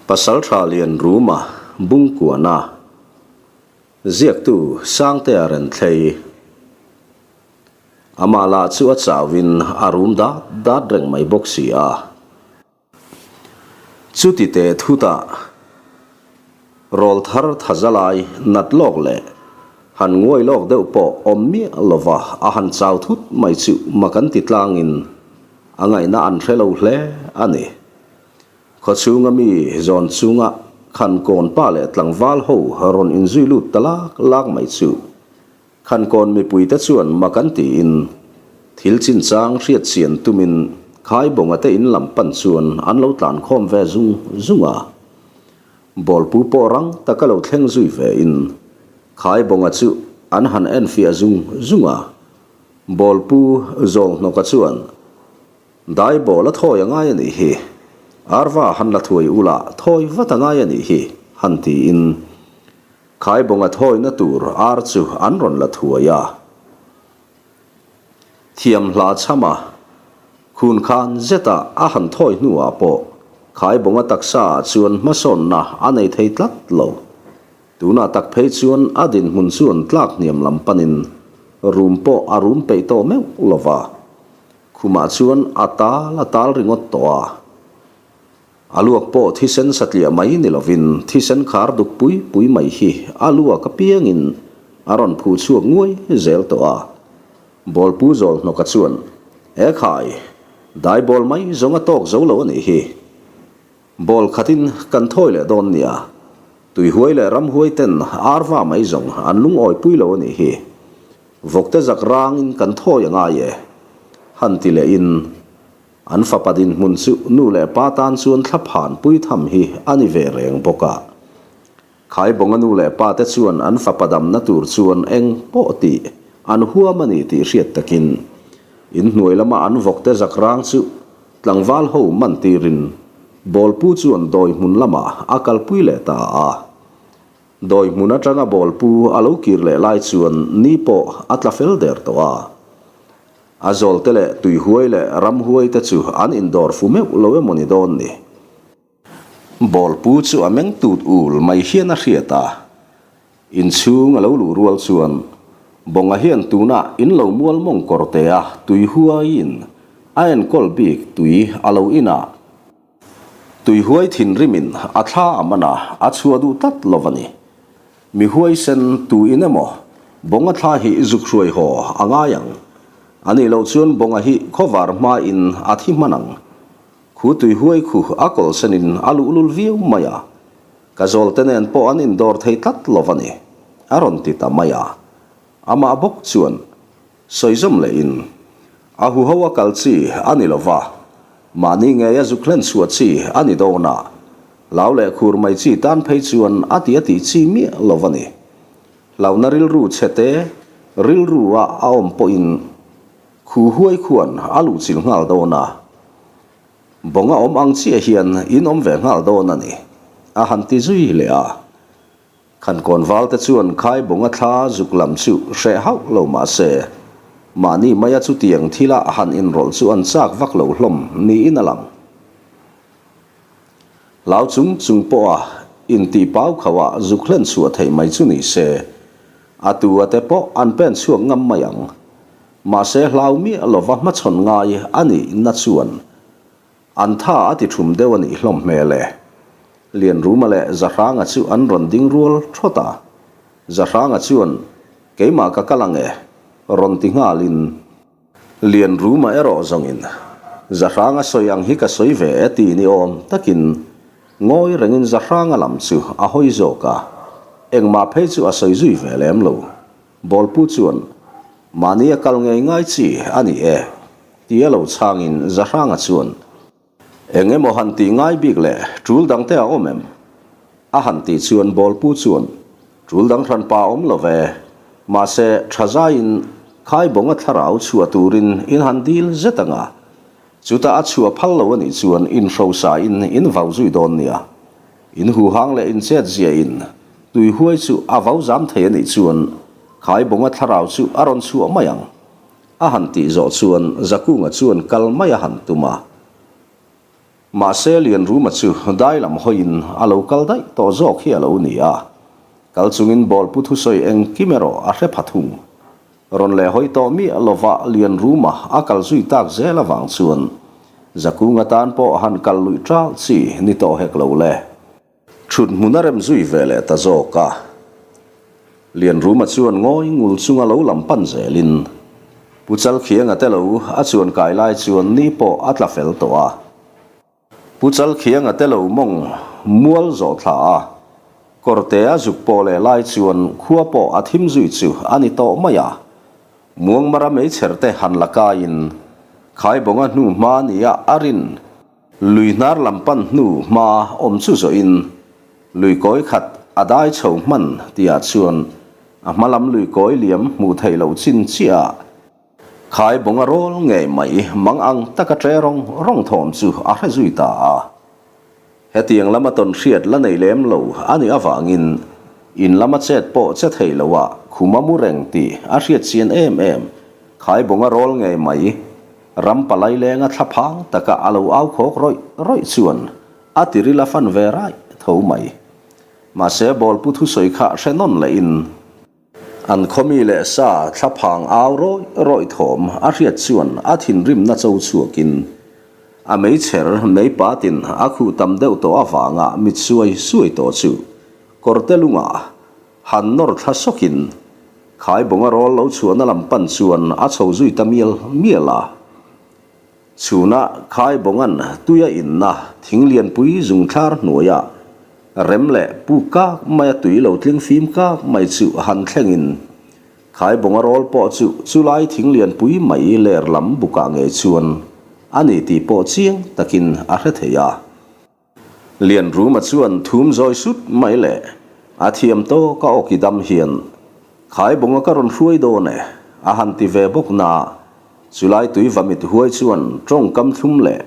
Pasaltha Lianruma Bungkuana, Ziaktu Sangtea Renthlei. Amah lah chu a chauhin a rum dat dat reng mai bawk si a. Chuti teh thutah rawl thar thaza lai nat lawk leh han nguai lawk deuh pawh awm miah lova a han chau thut mai chu mak an ti tlangin a ngaihna an hre lo hle a ni. Khawchhunga mi zawn chunga khan kawnpa leh tlangval ho rawn inzui lut ta lak lak mai chu Khankawn mipuite chuan mak an tiin thil chinchang hriat chian tumin Khaibawnga te in lam pan chuan an lo tlan khawm ve zung zung a. Bawlpu pawh rang taka lo thleng zui ve in Khaibawnga chu an han enfiah zung zung a. Bawlpu Zawlhnawka chuan Dai bawl a thawi a ngai a nih hi. Arva han la thuai ula thawi vat a ngai a nih hi han tiin Khaibawnga thawina tur ar chu an rawn la thuai a. Thiam hla chhama khun khan zeta a han thawi hnuah pawh Khaibawnga taksa ah chuan hmasawnna a nei thei tlat lo. Tunah tak phei chuan a dinhmun chuan tlak hniam lam panin rum pawh a rum peih tawh meuh lo va, khumah chuan a tal a tal ringawt tawh a. A luak pawh thisen satliah mai ni lovin thisen khar duk pui pui mai hi a luak apiangin a rawn phu chhuak nguai zel tawh a. Bawlpu zawl hnawka chuan, E khai, dai bawl mai zawng a tawk zo lo a nih hi. Bawl khatin kan thawi leh dawn nia. Tuihuai leh ramhuai ten arva mai zawng an lungawi pui lo a nih hi. Vawkte zak rangin kan thawi a ngai e. Han ti lehin. An fapa dinhmun chu nu leh pa tan chuan thlaphan pui tham hi a ni ve reng bawk a. Khaibawnga nu leh pa te chuan an fapa damna tur chuan eng pawh tih an huam a ni tih hriat takin inhnuai lama an vawkte zak rang chu tlangval ho man tirin bawlpu chuan dawi hmun lamah a kalpui leh ta a. Dawi hmun atanga bawlpu a lo kir leh lai chuan ni pawh a tla fel der tawh a. A zawlte leh tuihuai leh ramhuai te chu an indawr fu meuh lo emaw ni dawn ni. Bawlpu chu a meng tut ul mai hian a hriat a, inchhung a lo luh rual chuan Bawnga hian tunah in lo mual mawng kawr te a tuihuaiin a enkawl bik tui a lo in a, tuihuai thinrimin a thla a man a, a chhuah duh tlat lo a ni. Mi huaisen tu in emaw Bawnga thla hi zuk hruai haw a ngai ang. A nih loh chuan Bawnga hi khawvar hma in a thi hman ang. Khu tui huai khu a kawlsen in a luhlul viau mai a. Ka zawl te nen pawh an indawr thei tlat lo a ni, a rawn ti ta mai a. Amah bawk chuan sawi zawm leh in, A huho a kal chi a ni lo va, mahni ngei a zuk hlen chhuah chi a ni dawn a, hlau leh khur mai chi tan phei chuan a ti a tih chi miah lo a ni. Hlauhna rilru chhe te rilru a a awm pawhin khu huai khuan a luhchilh nghal dawn a, bawnga awm ang chiah hian in awm ve nghal dawn a ni, a han ti zui leh a. Khankawn valte chuan Khaibawng a thla zuk lam chu hreh hauh lo mah se, mahni maia chutiang thila han inrawlh chu an chak vak lo hlawm niin a lang. Hlau chung chung pawha intih pau khauha zuk hlen chhuah theih mai chu ni se, a tu a te pawh an pen chhuak ngam mai ang. Mahse hlau miah lova hmachhawn ngai a nihna chuan An tha a ti thum deuh a nih hlawm hmel e. Lianruma leh Zahranga chu an rawn ding rual thawt a. Zahranga chuan, Keimah ka kal ang e, rawn ti nghalin. Lianruma erawh zawngin, Zahranga sawi ang hi ka sawi ve e ti ni awm takin ngawi rengin Zahranga lam chu a hawi zawk a. Engmah phei chu a sawi zui ve lem lo. Bawlpu chuan, Mahni a kal ngei ngai chi a ni e, tia lo chhangin Zahranga chuan, Eng emaw han tih ngai bik leh tul dangte a awm em? A han tih chuan Bawlpu chuan, Tul dang hranpa awm lo ve, mahse tha zaiin Khaibawnga thlarau chhuah turin in han dil zet ang a, chutah a chhuah phal lo a nih chuan in hrosa in in vau zui dawn nia. In huhang leh in chet zia in tui huai chu a vau zam thei a nih chuan Khaibawnga thlarau chu a rawn chhuah mai ang. A han tih zawh chuan Zakunga chuan kal mai a han tum a. Mahse Lianruma chu dai lam hawiin a lo kal daih tawh zawk hi a lo ni a. Kal chungin bawlpu thusawi engkim erawh a hre pha thung. Rawn leh hawi tawh miah lova Lianruma a kal zui tak zel avang chuan Zakunga tan pawh han kal luih ṭal chi ni tawh hek lo le. Ṭhut hmun a rem zui ve leh ta zawk a. Lianruma chuan ngawi ngul chunga lo lam pan zelin Pu Chalkhianga te lo a chuan kai lai chuan ni pawh a tla fel tawh a. Pu Chalkhianga te lo mawng mual zawh thla a, kawrte a zuk pawh leh lai chuan khua pawh a thim zui chu a ni tawh mai a. Muangmara meichher te han la kaiin Khaibawnga hnu hma nia a rin Lui hnar lam pan hnu hma awm chu zawhin lui kawi khat a dai chho hman tihah chuan a hma lam lui kawi liam hmuh theih loh chin chiah ah khai bawnga rawl ngei mai mang ang taka ṭe rawng rawng thawm chu a hre zui ta a. Hetiang lama tawn hriat la nei lem lo a nih avangin in lama chet pawh che thei lo ah khum a mu reng tih a hriat chian em em khai bawnga rawl ngei mai Ram palai lenga thla phang taka a lo au khawk rawih rawih chuan a tiril a fan ve raih tho mai. Mahse bawlpu thusawi kha hre nawn lehin an khawmi leh sa thla phang au rawih rawih thawm a hriat chuan a thinrimna cho chhuakin a meichher mei patin a khuh tam deuh tawh avanga mit suai suai tawh chu kawrte lungah Han nawr thla sawkin Khaibawnga rawl lo chhuahna lam pan chuan a chho zui ta mial mial a. Chhunah Khaibawnga'n tuia inna thing lianpui zungthlar hnuaiah rem leh puk kak maia tui lo tling fim kak mai chu han thlengin Khaibawnga rawl pawh chu chulai thing lianpui mai ler lam bukah ngei chuan a ni tih pawh chiang takin a hre thei a. Lianruma chuan thum zawi sut mai le, a thiam tawk a awki dam hian Khaibawnga ka rawn hruai dawn e, a han ti ve bawk na, chulai tui va mit huai chuan tawngkam thlum leh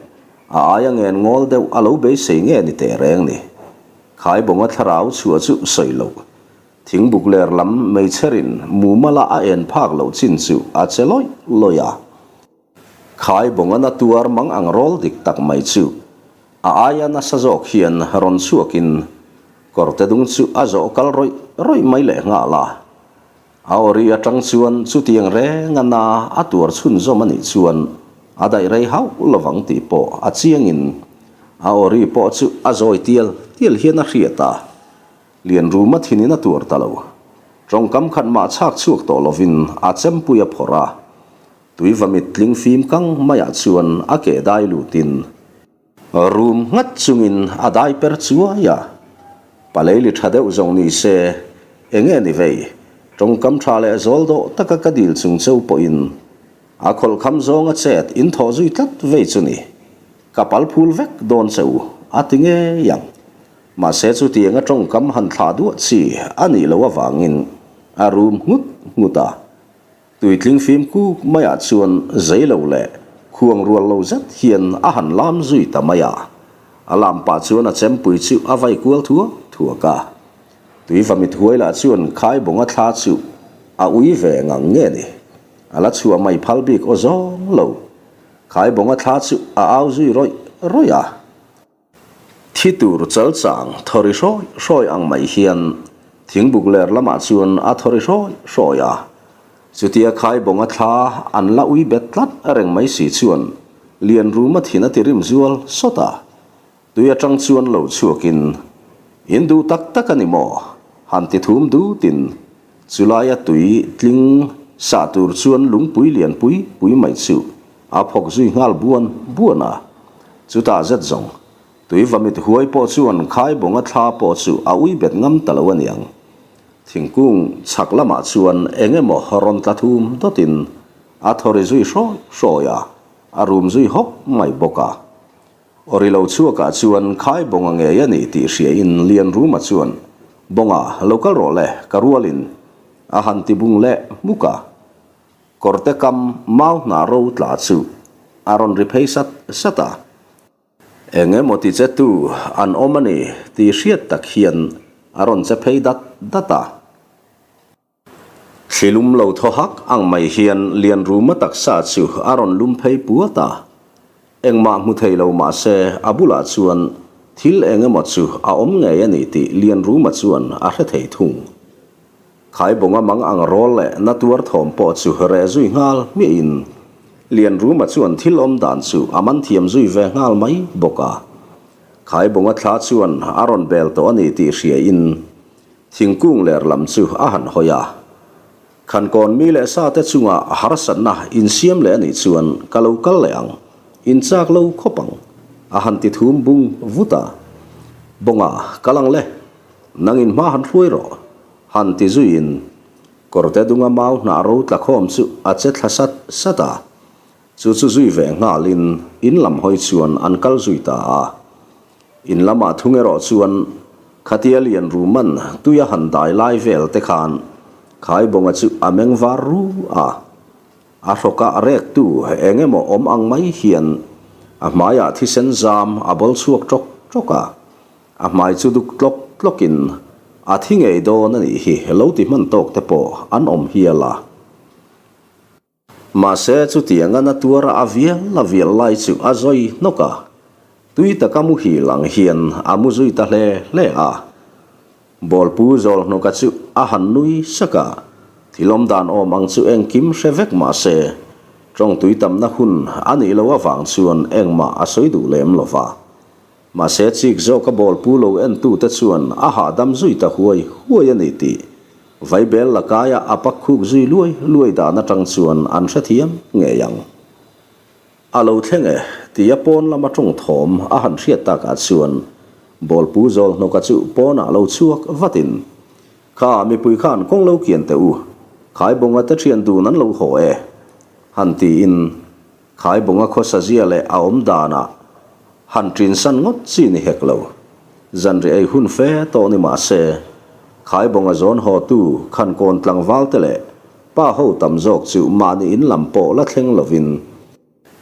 a aia ngen ngawl deuh a lo beisei nge ni teh reng ni. Khaibawnga thlarau chhuah chu sawi loh, thingbuk ler lam meichherin mumala a en phak loh chin chu a che lawih lawih a. Khai bawnga na tuar mang ang rawl dik tak mai chu a aia nasa zawk hian rawn chhuakin kawrte dung chu a zawh kal rawih rawih mai leh nghal a. A awri atang chuan chutiang renga na a tuar chhunzawm a nih chuan a daih rei hauh lovang tih pawh a chiangin a awri pawh chu a zawi tial tial hian a hriat a. Lianruma thinin a tuar ta lo. Tawngkam khat mah chhak chhuak tawh lovin a chempui a phawrh a. Tui va mit tling fim kang maiah chuan a ke dai lutin rum nghat chungin a dai per chuai a. Paleili tha deuh zawng ni se, enge ni vei, tawngkam tha leh zawl dawh taka ka dil chung cheu pawhin a khawlhkham zawnga chet in thawh zui tlat vei chu ni, ka pal phul vek dawn che u a ti ngei ang. Mahse chutianga tawngkam han thlah duah chi a nih loh avangin a rum nghut nghut a. Tuitling fim kuk maiah chuan zei lo leh khuang rual lo zet hian a han lam zui ta mai a. A lam pah chuan a chempui chu a vai kual thuak thuak a. Tuiva mit huai lah chuan Khaibawnga thla chu a ui ve ngang nge ni? A la chhuah mai phal bik aw zawng lo. Khaibawnga thla chu a au zui rawih rawih a. Thi tur chal chang thawri hrawi hrawi ang mai hian thingbuk ler lamah chuan a thawri hrawi hrawi a. Chutia Khaibawnga thla an la ui bet tlat reng mai si chuan Lianruma thin a ti rim zual sawt a. Tui atang chuan lo chhuakin, In duh tak tak a ni maw? han ti thum dutin chulaia tui tling sah tur chuan lungpui lianpui pui mai chu A phawk zui nghal buan buan a, chutah zet zawng, tui va mit huai pawh chuan Khaibawnga thla pawh chu a ui bet ngam ta lo a niang. Thingkung chhak lamah chuan eng emaw rawn tla thum dawtin a thaw ri zui hrawi hrawi a, a rum zui hawk mai bawk a. Aw ri lo chhuakah chuan Khaibawnga ngei a ni tih hriain Lianruma chuan, Bawnga, lo kal rawh le, ka rualin a han ti bung leh hmuk a. Kawrte kam mau hnah ro tla chu a rawn ri phei sat sat a. Eng emaw ti che tu an awm a ni tih hriat tak hian a rawn che phei dat dat a. Thli lum lo thaw hak ang mai hian Lianruma taksa chu a rawn lum phei puat a. Engmah hmu thei lo mah se a bulah chuan thil eng emaw chu a awm ngei a ni tih Lianruma chuan a hre thei thung. Khaibawnga mang ang rawl leh na tuar thawm pawh chu reh zui nghal hmiahin Lianruma chuan thil awm dan chu a man thiam zui ve nghal mai bawk a. Khaibawnga thla chuan a rawn bel tawh a ni tih hriain thingkung ler lam chu a han hawi a. Khankawn mi leh sa te chunga harsatna insiam leh a nih chuan ka lo kal leh ang, in chak lo khawp ang, a han ti thum bung vut a. Bawnga, kal ang le, nang in hma han hruai rawh, han ti zuiin kawrte dunga mau hnah ro tla khawm chu a che thla sat sat a. Chu chu zui ve nghalin in lam hawi chuan an kal zui ta a. In lamah thung erawh chuan khatia lian ruman tui a han dai lai vel te khan Khaibawnga chu a meng var ru a. A hrawkah rektu eng emaw awm ang mai hian a hmaiah thisen zam a bawl chhuak ṭawk ṭawk a. A hmai chu duk tlawk tlawkin a thi ngei dawn a nih hi lo ti hman tawk te pawh an awm hial a. Mahse, chutianga na tuara a vial a vial lai chu a zawi hnawk a, tui taka muhil ang hian a mu zui ta hle hle a. Bawlpu zawl hnawka chu a han nui sak a, thil awm dan awm ang chu engkim hre vek mahse, tawng tui tamna hun a nih loh avang chuan engmah a sawi duh lem lo va. Mahse, chik zawka bawlpu lo entute chuan a hahdam zui ta huai huai a ni tih Vaibel lakaia a pak khuk zui luai luai dan atang chuan an hrethiam ngei ang. A lo thleng e, tia pawn lama tawng thawm a han hriat takah chuan bawlpu zawl hnawka chu pawnah lo chhuak vatin, Kha mipui khan kawng lo kian teh u, Khaibawnga te thian dun an lo haw e, han tiin Khaibawnga khawsa zia leh a awm danah han ṭinsan ngawt chi ni hek lo. Zanriah ei hun fe tawh ni mah se, Khaibawnga zawn hawtu Khankawn tlangval te leh pa ho tam zawk chu mahni in lam pawh la thleng lovin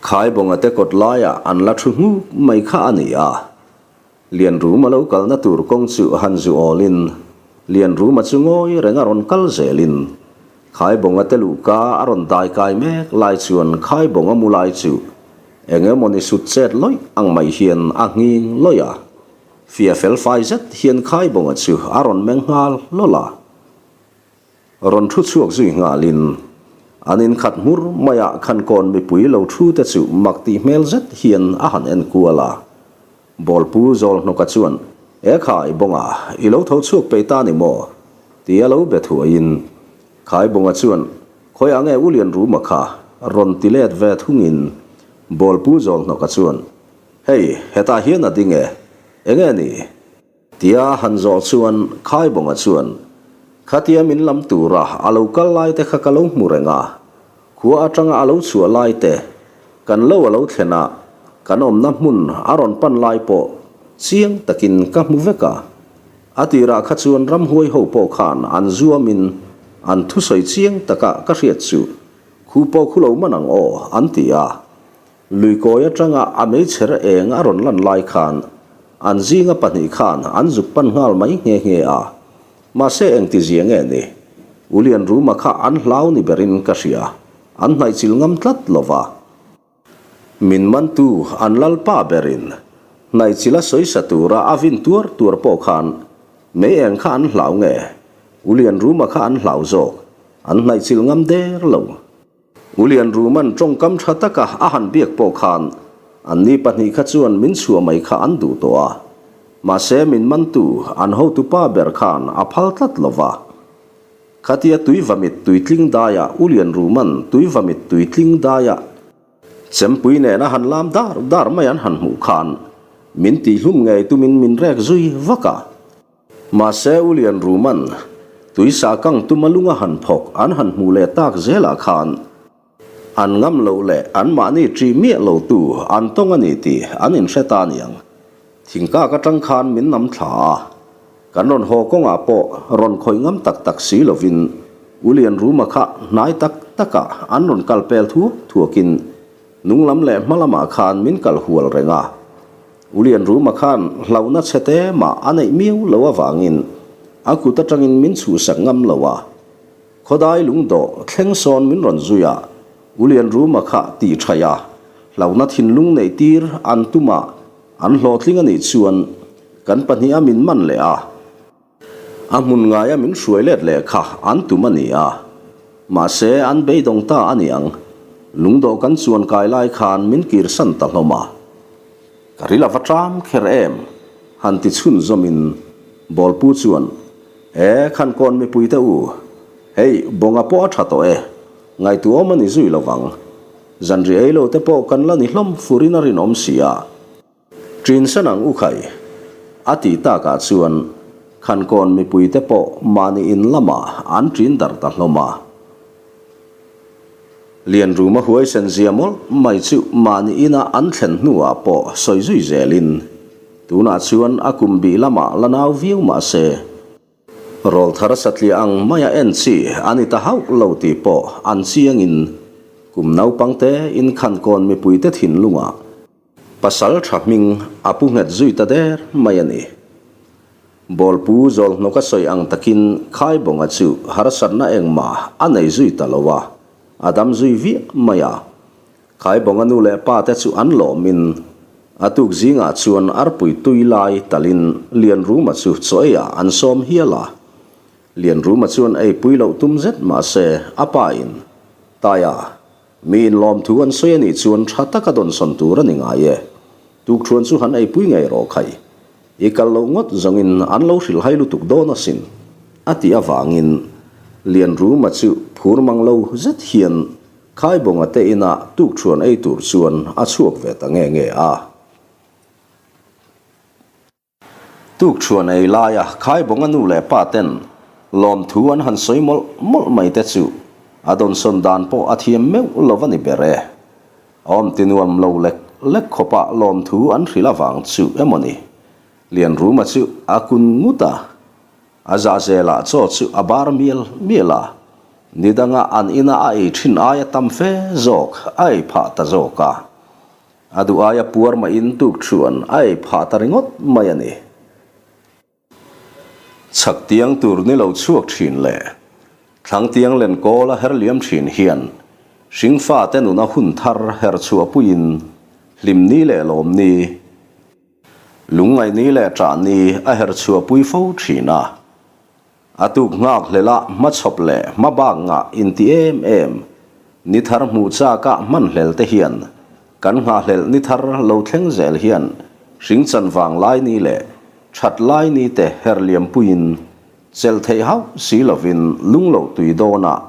Khaibawnga te kawt laiah an la ṭhu nghuk mai kha a ni a. Lianruma lo kalna tur kawng chu han zu awlin, Lianruma chu ngawi reng a rawn kal zelin, Khaibawnga te luhka a rawn dai kai mek lai chuan Khaibawnga mu lai chu eng emawni sut chet lawih ang mai hian a nghing lawih a. Fia fel fai zet hian Khaibawnga chu a rawn meng nghal hlawl a. Rawn thu chhuak zui nghalin, an inkhat hmur maiah Khankawn mipui lo thu te chu mak tih hmel zet hian a han en kual a. Bawlpu Zawlhnawka chuan, E khai, Bawnga, i lo tho chhuak peih ta ni maw? tia lo be thuaiin, Khai Bawnga chuan, Khawiah nge U Lianruma kha? rawn ti let ve thungin, Bawlpu Zawlhnawka chuan, Hei, hetah hian a ding e, enge ni? Tia han zawh chuan Khaibawnga chuan, Khatia min lam tura a lo kal lai te kha ka lo hmu reng a, khua atanga a lo chhuah lai te, kan lo a lo thlen a, kan awmna hmun a rawn pan lai pawh chiang takin ka hmu vek a. A tirah kha chuan ramhuai ho pawh khan an zuamin an thusawi chiang taka ka hriat chu, Khu pawh khu lo man ang aw, an ti a. Luikawi atanga a meichher eng a rawn lan lai khan an zinga pahnih khan an zuk pan nghal mai nghe nghe a. Mahse engti zia nge ni? U Lianruma kha an hlau ni berin ka hria, an hnaihchilh ngam tlat lo va. Min mantu an lalpa berin hnaihchilh a sawisa tura a vin tuar tuar pawh khan mei eng kha an hlau nge? U Lianruma kha an hlau zawk, an hnaihchilh ngam der lo. U Lianruma'n tawngkam tha taka a han biak pawh khan anni pahnih kha chuan min chhuah mai kha an duh tawh a. Mahse min mantu an hotupa ber khan a phal tlat lo va. Khatia tuivamit tuitling daiah U Lianruma'n tuivamit tuitling daiah chempui nena han lam dar dar mai an han hmuh khan min tihhlum ngei tumin min rek zui vak a. Mahse U Lian Ruman tuisa kang tuma lunga han phawk an han hmuh leh tak zelah khan an ngam loh leh an mahni ṭih miah lo tu an tawng a ni tih an inhre ta niang. Thingkak aṭang khan min nam thla a, kan rawn haw kawngah pawh rawn khawih ngam tak tak si lovin U Lian Ruma kha hnai tak takah an rawn kal pel thuak thuakin hnung lam leh hma lamah khan min kal hual reng a. U Lianruma khan hlauhna chhe te mah a neih miau lo avangin a kut atangin min chhuhsak ngam lo a. Khawdai lungdawh thleng sawn min rawn zui a, U Lianruma kha tih thaih a, Hlauhna thinlung neih tir an tum a, an hlawhtling a nih chuan kan pahniha min man leh a, a hmun ngaia min hruai let leh kha an tum a ni a. Mahse, an beidawng ta a ni ang. Lungdawh kan chuan kai lai khan min kirsan ta hlawm a. Ka ril a va ṭam kher em? Han ti chhunzawmin Bawlpu chuan, E, Khankawn mipuite u, hei Bawnga pawh a ṭha tawh e, ngaihtuahawm a ni zui lo vang. Zanri ei lo te pawh kan la ni hlawm furin a rinawm si a. Ṭin san ang u khai, a tih takah chuan Khankawn mipui te pawh mahni in lamah an ṭin darh ta hlawm a. Lianruma huaisen zia mawlh mai chu mahni ina an thlen hnuah pawh sawi zui zelin, tunah chuan a kum bih lamah la nau viau mah se, Rawlthar satliah ang maia en chi a ni ta hauh lo tih pawh an chiangin kum naupangte inkhankawn mipuite thinlungah pasal tha hming a pu nghet zui ta der mai a ni. Bawlpu Zawlhnawka sawi ang takin Khaibawnga chu harsatna engmah a nei zui ta lo a, a dam zui viah mai a. Khaibawnga nu leh pa te chu an lawmin a tuk zingah chuan arpui tui lai talin Lianruma chu chaw eiah an sawm hial a. Lianruma chuan eipui loh tum zet mahse a pa in, Taia, mi in lawmthu an sawi a nih chuan tha taka dawnsawn tur a ni ngai e. Tukṭhuan chu han eipui ngei rawh khai. I kal loh ngawt zawngin an lo hrilhhai lutuk dawn asin, a tih avangin Lianruma chu phur mang lo zet hian Khaibawnga te inah tukṭhuan ei tur chuan a chhuak ve ta nge nge a. Tukṭhuan ei laia Khaibawnga nu leh pa ten lawmthu an han sawi mawlh mawlh mai te chu a dawnsawn dan pawh a thiam meuh lo a ni ber e. Awm ti nuam lo lek lek khawpa lawmthu an hrilh avang chu emaw ni Lianruma chu a kun ngut a. A zahzelah chaw chu a bar mial mial a, ni danga an ina a ei thin aia tam fe zawk a ei phah ta zawk a. A duh aia puar mahin tuk chuan a ei phah ta ringawt mai a ni. Chhak tiang tur ni lo chhuak thin leh thlang tiang len kawl a her liam thin hian hringfate nuna hun thar her chhuah puiin hlimni leh lawmni, Lungngaihni leh ṭahni a her chhuahpui fo ṭhin a. A tuk nghak hlelah hmachhawp leh hmabak ngah inti em em, ni thar hmuh chaka hmanhlel te hian kan nghahhlelh ni thar lo thleng zel hian hringchan vang lai ni leh ṭhat lai ni te her liampuiin chelh theih hauh si lovin lungloh tui dawnah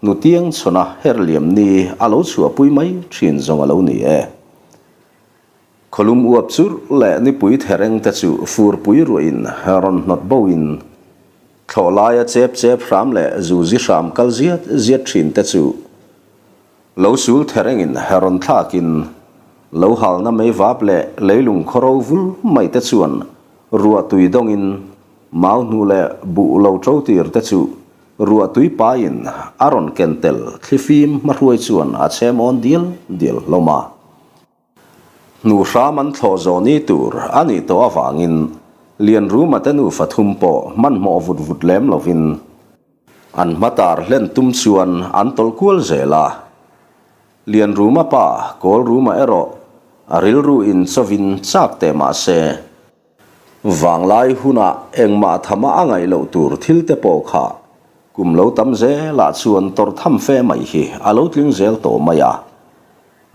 hnutiang chhawna her liam ni a lo chhuahpui mai ṭhin zawng a lo ni e. Khawlum uap churh leh nipui thereng te chu furpui ruahin rawn hnawt boin thlawh laia chep chep hram leh zuzi hram kal ziat ziat thin te chu lo sul therengin rawn thlakin lo halna meivap leh leilung khawro vul mai te chuan ruah tui dawngin mau hnu leh buh lo to tir te chu ruah tui paiin a rawn ken tel thlifim hmahruai chuan a chhem awn dial dial hlawm a. Hnu hram an thlawh zawh ni tur a nih tawh avangin Lianruma te nufa thum pawh hmanhmawh vut vut lem lovin an hma tar hlen tum chuan an tawlh kual zel a. Lianruma pa Kawlruma erawh a rilru in chawin chak teh mah se, vanglai hunah engmah thama a ngaih loh tur thil te pawh kha kum lo tam zelah chuan tawrh tham fe mai hi a lo tling zel tawh mai a.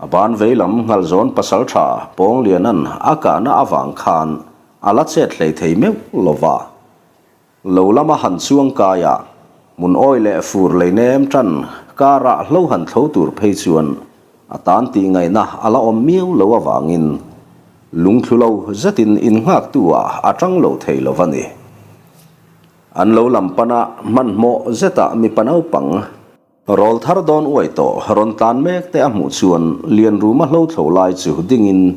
A ban veilam Nghalzawn pasaltha Pawngliana'n a kahna avang khan a la chet hlei thei meuh lo va. Lo lama han chuang kaia hmun awi leh fur lei nem tan karah hlo han thlo tur phei chuan a tan tih ngaihna a la awm miau lo avangin lungthlu lo zetin innghaktu ah a tang lo thei lo va ni. An lo lam pana hmanhmawh zetah mipa naupang Rawl thar dawn uai tawh rawn tlan mek te a hmuh chuan Lianruma hlo thlo lai chu dingin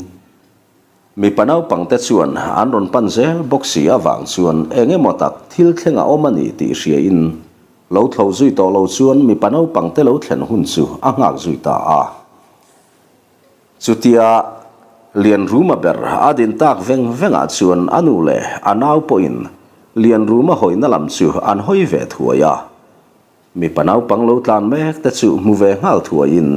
mipa naupang te chuan an rawn pan zel bawk si avang chuan eng emaw tak thil thleng a awm a ni tih hria in lo thlo zui tawh lo chuan mipa naupang te lo thlen hun chu a nghak zui ta a. Chutia Lianruma ber a din tak veng vengah chuan a nu leh a nau pawhin Lianruma hawina lam chu an hawi ve thuai a. Mipa naupang lo tlan mek te chu hmu ve nghal thuaiin.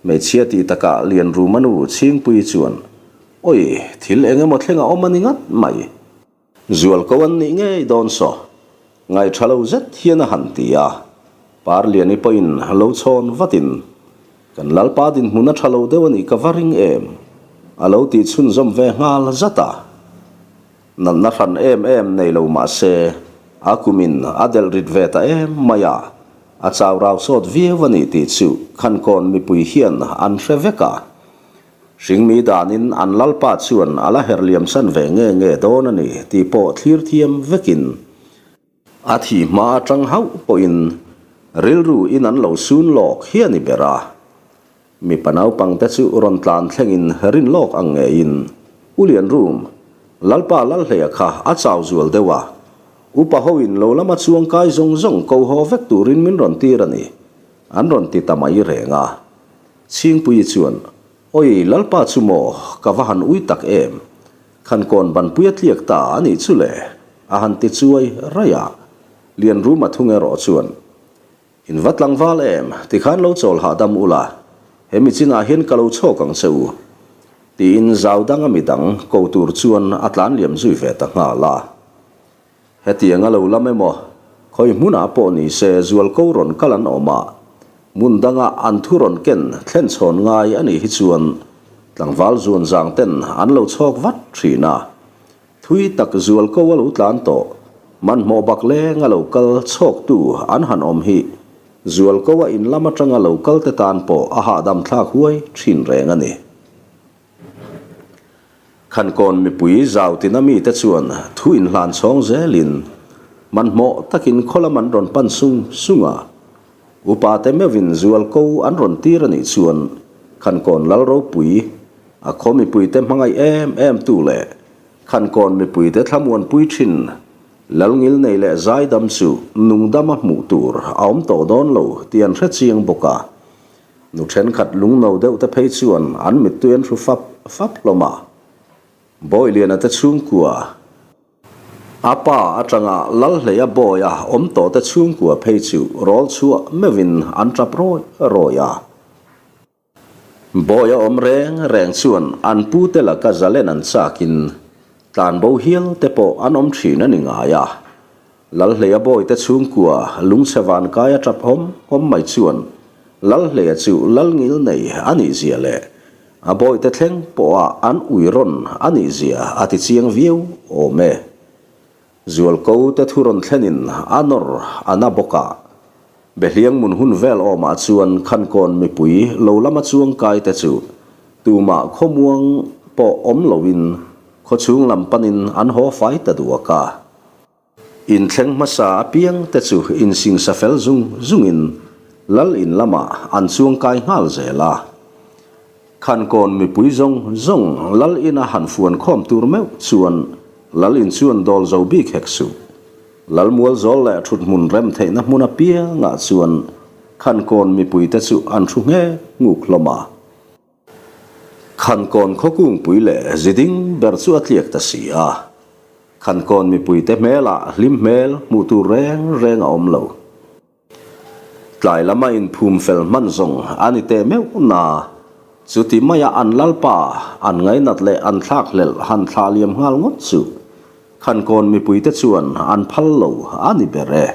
Hmeichhia tih takah Lianruma nu Chhingpuii chuan, Awi, thil eng emaw thleng a awm a ni ngat mai. Zualko an nih ngei dawn saw. Ngaihṭha lo zet hian a han ti a. Parliani pawhin lo chhawn vatin, Kan Lalpa dinhmun a ṭha lo deuh a nih ka va ring em? a lo tih chhunzawm ve nghal zat a. Natna hran em em nei lo mah se, a kumin a delh rit ve ta em mai a, a chau rau sawt viau a ni tih chu Khankawn mipui hian an hre vek a. Hringmi danin an Lalpa chuan a la her liam san ve nge nge dawn a ni tih pawh thlir thiam vekin a thih hma atang hauh pawhin rilru in an lo sun lawk hi a ni ber a. Mipa naupangte chu rawn tlan thlengin rin lawk ang ngeiin U Lianrum, Lalpa Lalhleia kha a chau zual deuh a, upa hoin lo lama chuang kai zawng zawng ko haw vek turin min rawn tir a ni, an rawn ti ta mai reng a. Chhingpuii chuan, Awi, Lalpa chu maw, ka va han ui tak em? Khankawn banpui a tliak ta a nih chu le, a han ti chuai raih a. Lianruma thung erawh chuan, In va tlangval em, tikhan lo chawl hahdam ula, he mi chinah hian ka lo chhawk ang che u, tiin zau danga midang ko tur chuan a tlan liam zui ve ta nghal a. Hetiang a lo lam emaw, khawi hmunah pawh ni se zualko rawn kal an awm a, hmun danga an thu rawn ken thlen chhawn ngai a nih hi chuan tlangval zuan zang ten an lo chhawk vat thin a. Thui tak zualko a lo tlan tawh, hmanhmawh bak leng a lo kal chhawktu an han awm hi zualko a in lam atanga lo kal te tan pawh a hahdam thlak huai thin reng a ni. Khankawn mipui zau tina mite chuan thu inhlan chhawng zelin hmanhmawh takin khaw lam an rawn pan sung sung a. Upate meuhin zualko an rawn tir a nih chuan Khankawn lal ropui, a khaw mipuite hmangaih em em tu leh Khankawn mipuite thlamuanpui thin Lalngil nei leh zaidam chu nungdama hmuh tur a awm tawh dawn lo tih an hre chiang bawk a. Nu thenkhat lungno deuh te phei chuan an mittui an hru fap fap hlawm a. Bawiliana te chhungkua, a pa atanga Lalhleia Bawia awm tawh te chhungkua phei chu rawl chhuah meuhin an tap rawi rawi a. Bawia awm reng reng chuan an pute laka zalen an chakin tlanbo hial te pawh an awm thin a ni ngai a. Lalhleia bawite chhungkua lungchhe vankai a tap hawm hawm mai chuan Lalhleia chu Lalngil nei a nih zia leh a bawite thleng pawha an ui rawn a nih zia a ti chiang viau awm e. Zualko te thu rawn thlenin a nawr a na bawk a. Behliang mun hun vel awmah chuan Khankawn mipui lo lama chuang kai te chu tumah khawmuang pawh awm loin khawchhung lam panin an haw fai ta duak a. Inthleng hmasa apiang te chu insingsa fel zung zungin Lal in lamah an chuang kai nghal zel a. Khankawn mipui zawng zawng Lal ina han fuan khawm tur meuh chuan Lal in chuan dawl zo bik hek suh. Lal mual zawl leh thut hmun rem theihna hmun apiangah chuan Khankawn mipuite chu an thu nghek nguk hlawm a. Khankawn khawkungpui leh ziding ber chu a tliak ta si a, Khankawn mipuite hmelah hlim hmel hmuh tur reng reng a awm lo. Tlai lama inphum fel hman zawng a ni teh meuh na, chuti maia an lalpa an ngainat leh an thlakhlelh han thlah liam nghal ngawt chu Khankawn mipuite chuan an phal lo a ni ber e.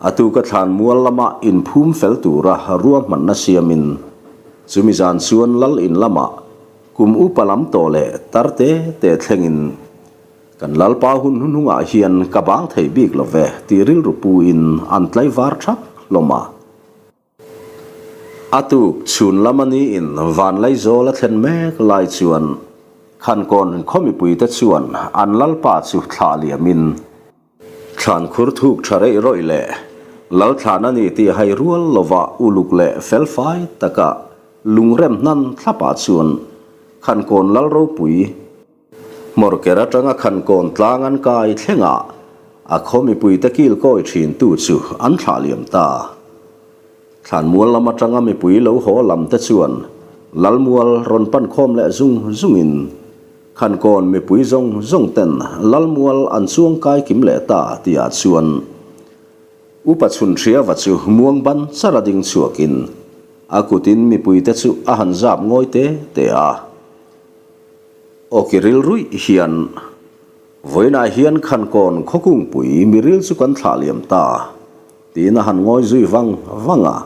A tuka thlan mual lama inphum fel tura ruahmanna siamin, chumi zan chuan lal in lamah kum upa lam tawh leh tar te te thlengin, Kan lalpa hun hnuhnungah hian ka bang thei bik lo ve tih rilru puin an tlaivar thak hlawm a. A tuk chhun lama niin Vanlaizawl a thlen mek lai chuan Khankawn khaw mipuite chuan an lalpa chu thlah liamin, Thlan khur thuk tha reih rawih leh Lalthlan a ni tih hai rual lova uluk leh felfai taka lungrem hnan thlapah chuan Khankawn Lal ropui Hmawrker atanga Khankawn tlang an kai thlengah a khaw mipuite kil kawi thintu chu an thlah liam ta. Thlanmual lam atanga mipui lo haw lam te chuan Lalmual rawn pan khawm leh zung zungin Khankawn mipui zawng zawng ten Lalmual an chuang kai kim leh ta tihah chuan Upa Chhunhriava chu muang ban char a ding chhuakin. A kutin mipuite chu a han zap ngawi te te a. Awki rilruih hian vawiinah hian Khankawn khawkungpui miril chu kan thlah liam ta tiin a han ngawi zui vang vang a.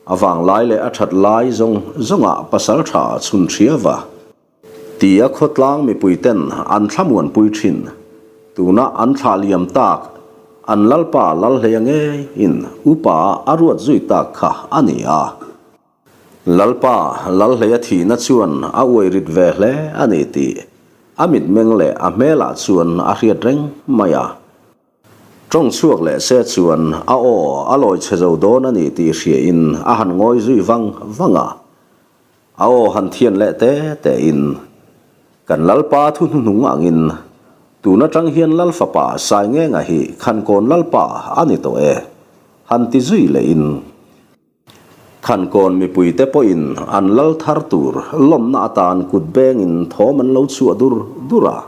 A vanglai leh a that lai zawng zawngah pasaltha chhun hria va. Tia khawtlang mipuiten an thlamuanpui thin. Tuna an thlah liam tak, an Lalpa Lalhleia ngeiin upa a ruat zui tak kha a ni a. Lalpa Lalhleia thihna chuan a uai rit ve hle a ni tih a mitmeng leh a hmelah chuan a hriat reng mai a. Tawng chhuak leh se chuan a aw a lawi chhe zo dawn a ni tih hriain a han ngawi zui vang vang a. A aw han thian leh te te in, Kan Lalpa thu hnuhnung angin tun atang hian Lal fapa Saingenga hi Khankawn Lalpa a ni tawh e, han ti zui leh in. Khankawn mipuite pawhin an lal thar tur lawmna atan kut bengin thawm an lo chhuah dur dur a.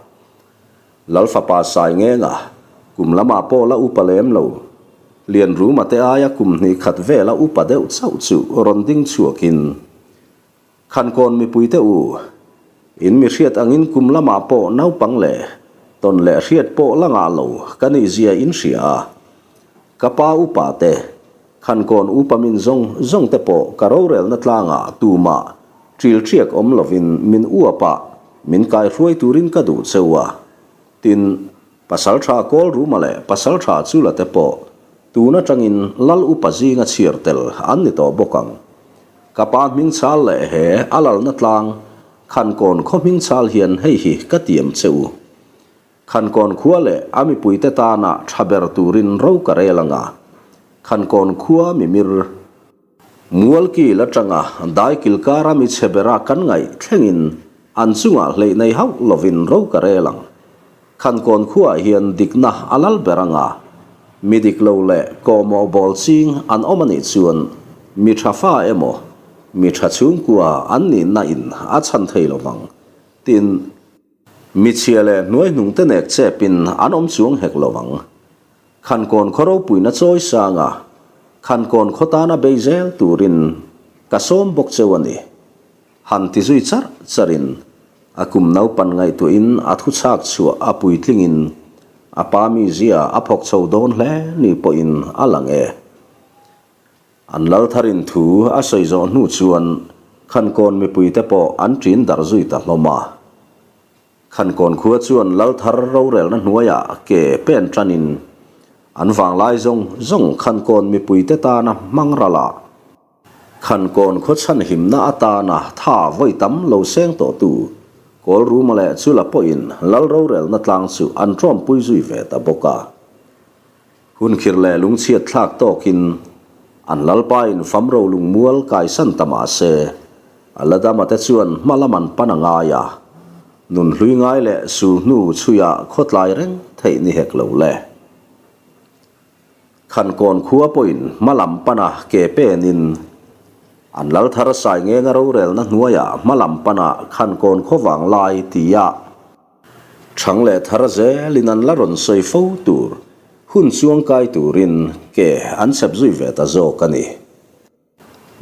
Lal fapa Saingenga, kum lamah pawh la upa lem lo, Lianruma te aia kum hnih khat vela upa deuh chauh chu rawn ding chhuakin, Khankawn mipuite u, in mi hriat angin kum lamah pawh naupang leh tawn leh hriat pawh la ngah lo ka nih zia in hria a. Ka pa upa te, Khankawn upa min zawng zawng te pawh ka rorelna tlangah tumah ṭil ṭiak awm lovin min uap a, min kaihruai turin ka duh cheu a. Tin, Pasalṭha Kawlruma leh Pasalṭha Chula te pawh tun aṭangin Lal upa zinga chhiar tel an ni tawh bawk ang. Ka pa hming chal leh he a lalna tlang Khankawn khaw hming chal hian hei hi ka tiam che u. Khankawn khua leh a mipuite tana ṭha ber turin ro ka rel anga Khankawn khua mimir Mualkil aṭanga daikil kara mi chhe bera kan ngaih thlengin an chungah hleih nei hauh lovin ro ka rel ang. Khankawn khuaah hian dikna a lal ber anga mi dik lo leh kawhmawh bawl ching an awm a nih chuan mi ṭha fa emaw mi ṭha chhungkua an nihna in a chhan thei lo vang. Tin, mi chhia leh hnuaihnungte nek chepin an awm chuang hek lo vang. Khankawn khaw ropuina chawi sanga Khankawn khaw tana bei zel turin ka sawm bawk cheu a ni. Han ti zui charh charhin a kum naupan ngaihtuahin a thu chhak chhuah a puitlingin a pa mizia a phawk chho dawn hle ni pawhin a lang e. An lal tharin thu a sawi zawh hnu chuan Khankawn mipuite pawh an ṭin darh zui ta hlawm a. Khankawn khua chuan lal thar rorelna hnuaiah ke pen tanin an vanglai zawng zawng Khankawn mipuite tana hmang ralah Khankawn khaw chhanhimna atana tha vawi tam lo seng tawhtu Kawlruma leh Chula pawhin lal rorelna tlang chu an tawmpui zui ve ta bawk a. Hunkhir leh lungchhiat thlak tawkin an lalpain famro lungmual kaisan ta mah se, a la dama te chuan hma lam an pan a ngai a, nun hlui ngai leh sul hnu chhuia khawtlai reng theih ni hek lo le. Khankawn khua pawhin hma lam pana ke penin an lal thar Saingenga rorelna hnuaiah hma lam pana Khankawn khaw vanglai tia Thang leh thar zelin an la rawn sawi fo tur hun chuangkai turin ke an chhep zui ve ta zawk a ni.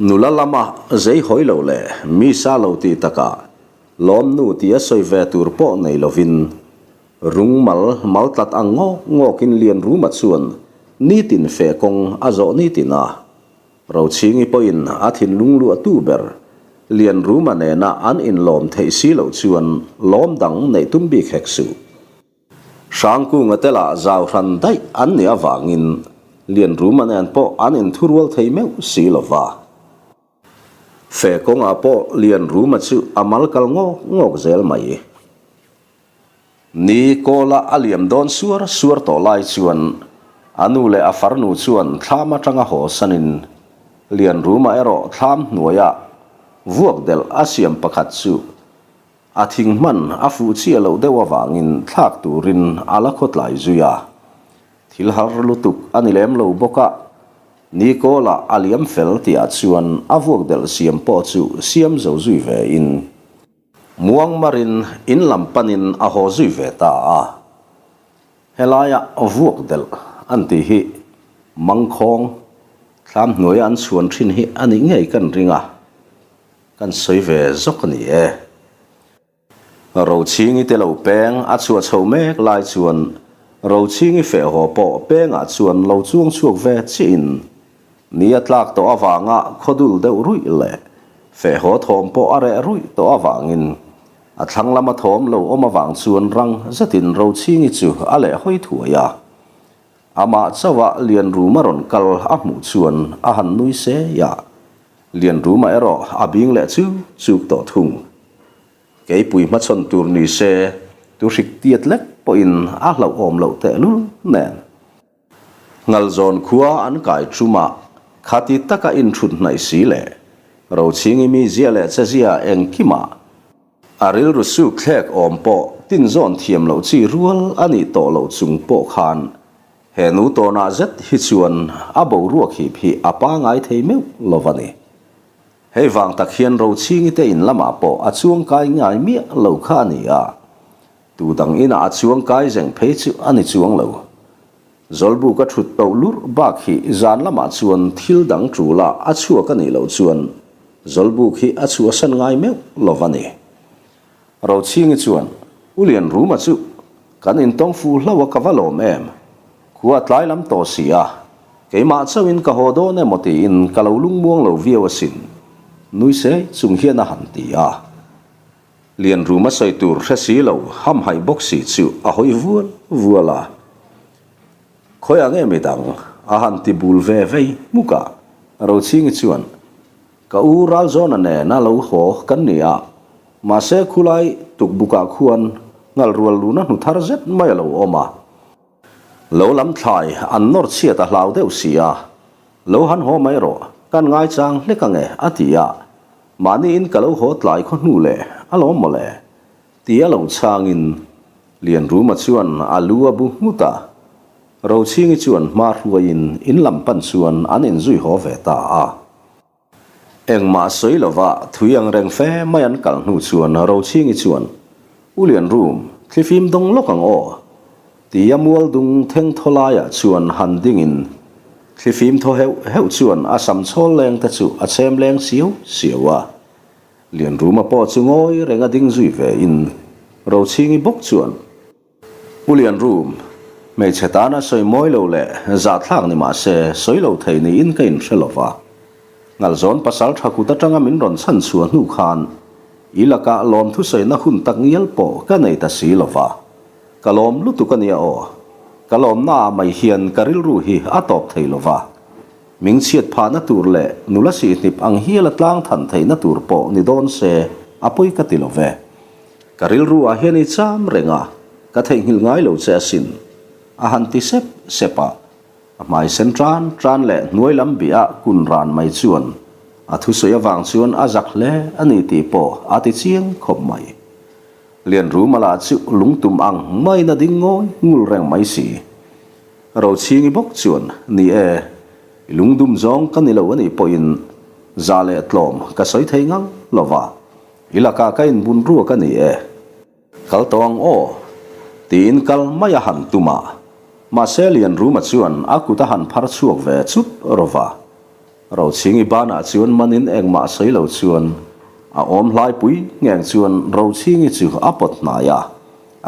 Nula lama zei hawi lo leh mi sa lo tih takah lawmnu tia sawi ve tur pawh nei lovin rung mal mal tlat ang ngawk ngawkin Lianruma chuan nitin feh kawng a zawh nitin a. Rochhingi pawhin a thinlung luahtu ber Lianruma nena an inlawm theih si loh chuan lawm dang neih tum bik hek suh. Hrangkunga te lah zau hran daih an nih avangin Lianruma nen pawh an inthurual thei meuh si lo va. Fe kawngah pawh Lianruma chu a mal kal ngawk ngawk zel mai. Ni kawla a liam dawn suar suar tawh lai chuan a nu leh a farnu chuan thlam atanga haw sanin Lianruma erawh thlam hnuaiah vuak delh a siam pakhat chu a thing hman a fuh chiah loh deuh avangin thlak turin a la khawtlai zui a. Thil har lutuk a ni lem lo bawk a, ni kawla a liam fel tihah chuan a vuak delh siam pawh chu siam zo zui ve in, Muangmarin in lam panin a haw zui ve ta a. Helaia vuak delh an tih hi mangkhawng, Thlam hnuaia an chhuan thin hi a nih ngei kan ring a, kan sawi ve zawk a ni e. Rochhingi te lo peng a chhuah chho mek lai chuan Rochhingi feh haw pawh pengah chuan lo chuang chhuak ve chiah in ni a tlak tawh avanga khaw dul deuh ruih leh feh haw thawm pawh a reh ruih tawh avangin a thlang lama thawm lo awm avang chuan rang zetin Rochhingi chu a leh hawi thuai a. Amah chauha Lianruma rawn kal a hmuh chuan a han nui sei a, Lianruma erawh a bing leh chuk chuk tawh thung. Keipui hmachhawn tur ni se, tu hrik tiat lek pawhin a hlauhawm loh tehlul nen. Ngalzawn khua an kai ṭuma khati taka inṭhut hnaih si leh Rochhingi mizia leh chezia engkimah A rilru suk thlek awm pawh tinzawn thiam loh chi rual a nih tawh loh chung pawh khan he nu tawnah zet hi chuan a boruak hip hi a pangai thei meuh lo a ni. Hei vang tak hian Rochhingi te in lamah pawh a chuangkai ngai miah lo kha a ni a, tu dang inah a chuangkai zeng phei chu a ni chuang lo. Zawlbuk a thut toh lurh bak hi zan lamah chuan thil dang tul a a chhuak a nih loh chuan Zawlbuk hi a chhuahsan ngai meuh lo va ni. Rochhingi chuan, U Lianruma chu kan intawng fuh hlauh a ka va lawm em? Khua tlai lam tawh si a, keimah chauhin ka haw dawn emaw tiin ka lo lungmuang lo viau asin, nui sei chung hian a han ti a. Lianruma sawi tur hre si lo hamhaih bawk si chu a hawi vual vual a. Khawiah nge midang? a han ti bul ve vei hmuk a. Rochhingi chuan, Ka u Ralzawna nena lo haw kan ni a, mahse khulai tukbukah khuan ngal rual luna hnu thar zet mai a lo awm a. Lo lam thlai an nawr chhiat a hlau deuh si a, lo han haw mai rawh, kan ngaichang hlek ange a ti a, mahniin ka lo haw tlai khaw hnu leh a lawm mawle. Ti a lo chhangin Lianruma chuan a lu a bu nghut a, Rochhingi chuan hma hruaiin in lam pan chuan an inzui haw ve ta a. Engmah sawi lova thui ang reng fe mai an kal hnu chuan Rochhingi chuan, U Lianrum, thlifim dawng lawk ang aw? Ti a mual dung theng thaw laiah chuan han dingin thlifim thaw heuh heuh chuan a sam chhawl leng te chu a chhem leng siau siau a. Lianruma pawh chu ngawi reng a ding zui ve in Rochhingi bawk chuan, U Lianrum, hmeichhe tana sawi mawi lo leh zahthlak ni mah se sawi lo thei niin ka inhre lo va. Ngalzawn pasal tha kut atanga min rawn chhan chhuah hnu khan i lakah lawmthu sawina hun tak ngial pawh ka nei ta si lo va. Ka lawm lutuk a nia aw. Ka lawmnaah mai hian ka rilru hi a tawp thei lo va. Ming chhiat phahna tur leh nula sihhnip ang hiala tlang than theihna tur pawh ni dawn se a pawi ka ti lo ve. Ka rilru ah hian i cham reng a, ka theihnghilh ngai lo che asin. A han ti sep sep a, a hmai sen tan tan leh hnuai lam bih ah kun ran mai chuan a thusawi avang chuan a zak hle a ni tih pawh a ti chiang khawp mai. Lianruma lah chu lungtum ang maiin a ding ngawi ngul reng mai si. Rochhingi bawk chuan, Ni e, i lungdum zawng ka ni lo a nih pawhin za leh tlawm ka sawi thei ngang lo va, i lakah ka inbun ruak a ni e. Kal tawh ang aw, tiin kal mai a han tum a, mahse Lianruma chuan a kut a han phar chhuak ve chut rawh a. Rochhingi banah chuan manin engmah sawi lo chuan a awm hlaipui ngheng chuan Rochhingi chu a pawt hnai a,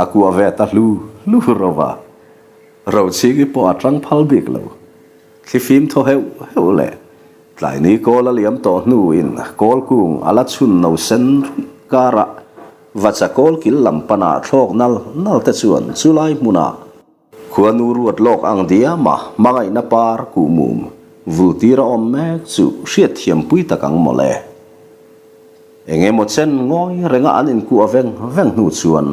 a kuah ve ta hlu hlu rawh a. Rochhingi pawh a tang phal bik lo. Thlifim thaw heuh heuh leh tlaini kawl a liam tawh hnuin kawl kung a la chhun no sen ruih karah vacha kawl kil lam panah thlawk nal nal te chuan chulai hmunah khuanu ruat lawk ang diama hmangaihna par kuhmum vul tir a awm mek chu hriatthiampui tak ang mawle. Eng emaw chen ngawi renga an inkuah veng veng hnu chuan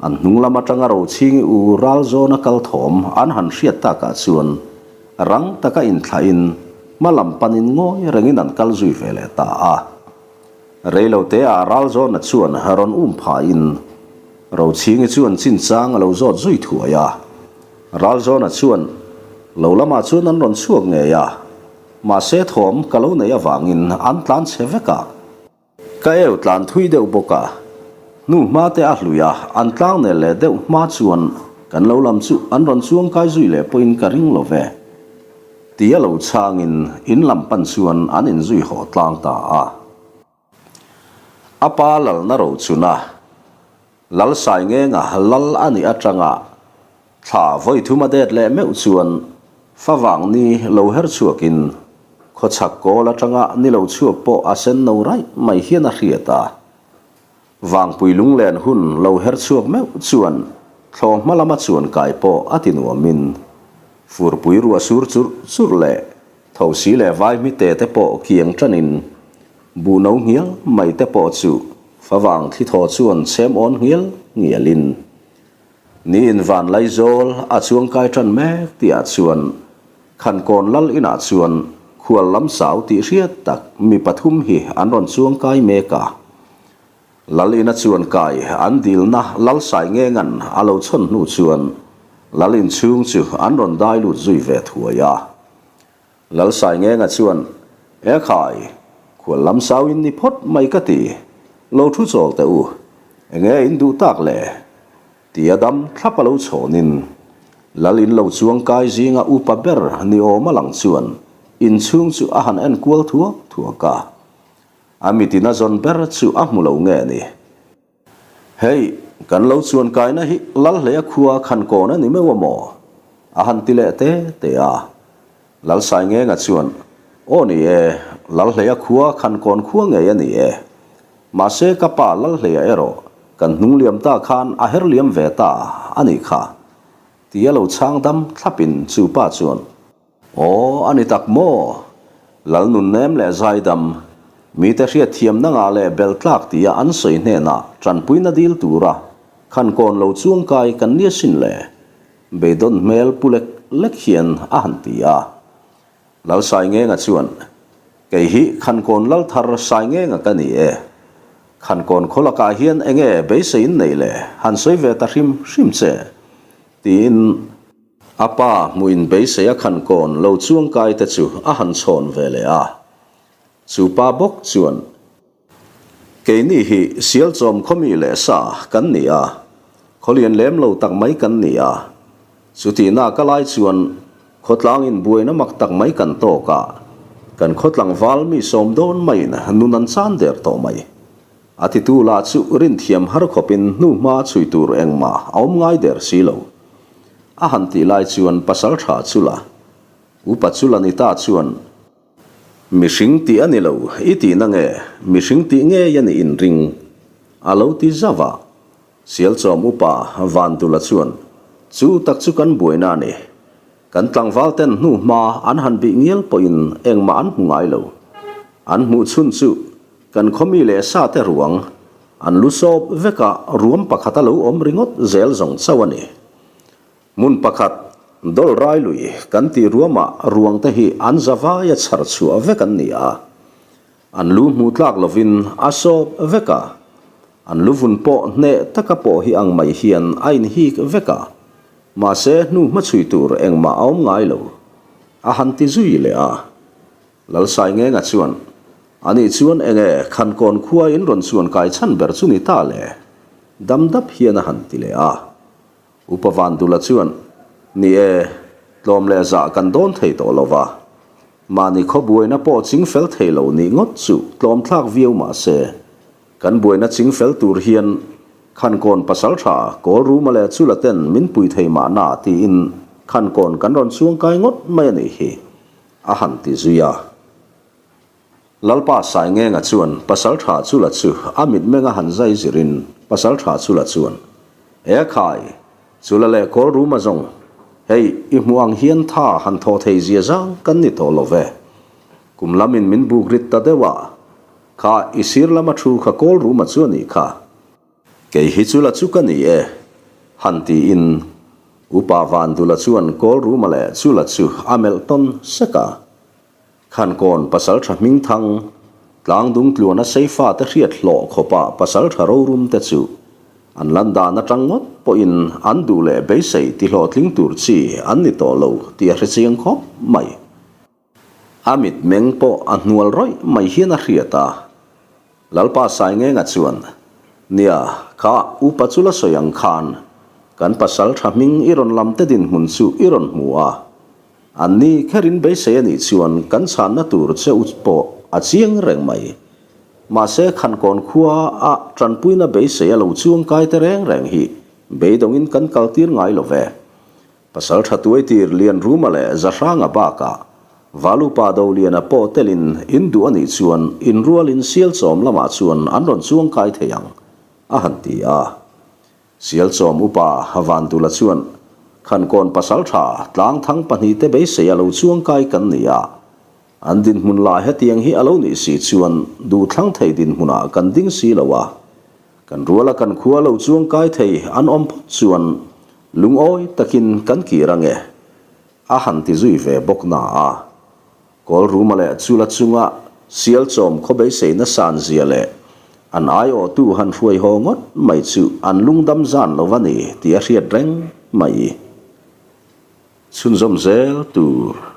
an hnung lam atanga Rochhingi u ral zawna kal thawm an han hriat takah chuan rang taka inthlahin hma lam panin ngawi rengin an kal zui ve leh ta a. Reiloteah ral zawna chuan rawn um phahin Rochhingi chuan chinchang a lo zawt zui thuai a. Ral zawna chuan lo lamah chuan an rawn chhuak ngei a. Mahse thawm ka lo neih avangin an tlan chhe vek a. Ka eu tlan thui deuh bawk a. Hnu hma te a hlui a, an tlang nel leh deuh hma chuan kan lo lam chu an rawn chuang kai zui leh pawhin ka ring lo ve. Tia lo chhangin in lam pan chuan an inzui haw tlang ta a. A pa lalna rochuna Lal Saingenga lal a nih atanga thla vawi thum a det leh meuh chuan favang ni lo her chhuakin khawchhak kawl atanga ni lo chhuak pawh a sen no raih mai hian a hriat a. Vangpui lunglen hun lo her chhuak meuh chuan thlawh hma lama chuan kai pawh a ti nuamin furpui ruah sur churh churh leh thosi leh vaihmi te te pawh kiang tanin buh no nghial mai te pawh chu favang thli thaw chuan chhem awn nghial nghialin niin Vanlaizawl a chuangkai tan mek tihah chuan Khankawn lal inah chuan khual lam sau tih hriat tak mi pathum hi an rawn chuangkai mek a. Lal ina chuan kai an dilna lal Saingengan a lo chhawn hnu chuan lal inchhung chu an rawn dai lut zui ve thuai a. Lal Saingenga chuan, E khai, khual lam sau in ni phawt mai ka ti, lo thu chawl teh u, enge in duh tak le? Tia dam thlap a lo chhawnin, Lal in lo chuang kai zinga upa ber ni awm a lang chuan inchhung chu a han en kual thuak thuak a. A mitin a zawn ber chu a hmu lo nge ni. Hei, kan lo chuan kaina hi Lalhleia khua khan kawn a ni meuh a maw? A han ti leh te te a. Lal Saingenga chuan, Aw ni e, Lalhleia khua khan kawn khua ngei a ni e. Mahse ka pa Lalhleia erawh kan hnung liam ta khan a her liam ve ta a nih kha. Tia lo chhang dam thlapin chu pa chuan, Aw a ni tak maw? Lal nunnem leh zaidam, mite hriatthiamna ngah leh bel tlak tia an sawi hnenah tanpuina dil tura khan kawn lo chuangkai kan nia sin le. Beidawn hmel pu lek lek hian a han ti a. Lal Saingenga chuan, Kei hi Khankawn Lal thar Saingenga ka ni e. Khankawn khaw lakah hian enge beisei in neih le han sawi ve ta hrim hrim che, tiin a pa hmuh in beisei a Khankawn lo chuangkai te chu a han chhawn ve leh a. Chu pa bawk chuan, Keini hi Sialchawm khawmi leh sa kan ni a, khawlian lem lo tak mai kan ni a. Chutihna ka lai chuan khawtlang inbuaina mak tak mai kan tawk a, kan khawtlangval mi sawm dawn maiin nun an chan der tawh mai. A titu lah chu rinthiam har khawpin hnuhma chhui tur engmah a awm ngai der si lo. A han tih lai chuan pasaltha chu la, upa chu la ni ta chuan, Mihring tih a ni lo, i tihna nge? Mihring tih ngei a nih inring? A lo ti zauh a. Sialchawm upa Vandula chuan, Chu tak chu kan buaina a ni. Kan tlangval ten hnu hma an han bih ngial pawhin engmah an hmu ngai lo. An hmuh chhun chu kan khawmi leh sa te ruang an lu sawp veka ruam pakhat a lo awm ringawt zel zawng chauh a ni. Hmun pakhat, Dawlh rai lui kan tih ruamah ruang te hi an zavaia chhar chhuah vek an ni a. An lu hmuh tlak lovin a sawp vek a. An lu vun pawh hneh taka pawh hi ang mai hian a inhik vek a. Mahse hnu hmachhui tur engmah a awm ngai lo. A han ti zui leh a. Lalsaingenga chuan, Ani chuan enge Khankawn khua in rawn chuan kai chhan ber chu ni ta le? Dam dap hian a han ti leh a. Upa Vandula chuan, Ni e, tlawm leh zah kan dawn thei tawh lo va. Mahni khaw buaina pawh ching fel thei lo nih ngawt chu tlawm thlak viau mah se, kan buaina ching fel tur hian Khankawn pasaltha Kawlruma leh Chula ten min pui thei mahna tiin Khankawn kan rawn chuangkai ngawt mai a nih hi, a han ti zui a. Lalpa Saingenga chuan Pasaltha Chula chu a mitmeng a han zai zirin Pasaltha Chula chuan, E khai, Chula leh Kawlruma zawng, hei i hmuh ang hian tha han thawh thei zia zang kan ni tawh lo ve. Kum lamin min buk rit ta deuh a, kha i sir lama thu kha Kawlruma chu a nih kha. Kei hi Chula chu ka ni e, han tiin Upa Vandula chuan Kawlruma leh Chula chu a melh tawn sek a. Khankawn pasaltha hmingthang, tlangdung tluana seifa te hriat hlawh khawpa pasaltha rorum te chu an lan dan atang ngawt pawhin an duh leh beisei ti hlawhtling tur chi an ni tawh lo tih a hre chiang khawp mai. A mitmeng pawh a hnual rawih mai hian a hriat a. Lalpa Saingenga chuan, Nia, kha upa chu la sawi ang khan kan pasaltha hming i rawn lam te dinhmun chu i rawn hmu a. An ni kherin beisei a nih chuan kan chhanna tur che u pawh a chiang reng mai. Mahse Khankawn khua a tanpuina beisei a lo chuangkai te reng reng hi beidawngin kan kaltir ngai lo ve. Pasal tha tuaitir Lianruma leh Zahranga bakah Valupa Doliana pawh telin in duh a nih chuan inrualin Sialchawm lamah chuan an rawn chuangkai thei ang, a han ti a. Sialchawm upa Vandula chuan, Khankawn pasal tha tlangthang pahnihte beisei a lo chuangkai kan ni a. An dinhmun lah hetiang hi a lo nih si chuan duhthlang thei dinhmunah kan ding si lo a. Kan ruala kan khua lo chuangkai thei an awm phawt chuan lungawi takin kan kir ange. A han ti zui ve bawk na a. Kawlruma leh Chula chunga Sialchawm khaw beiseina san zia leh an aiawhtu han hruai haw ngawt mai chu an lungdam zan lo a ni tih a hriat reng mai. Chhunzawm zel tur.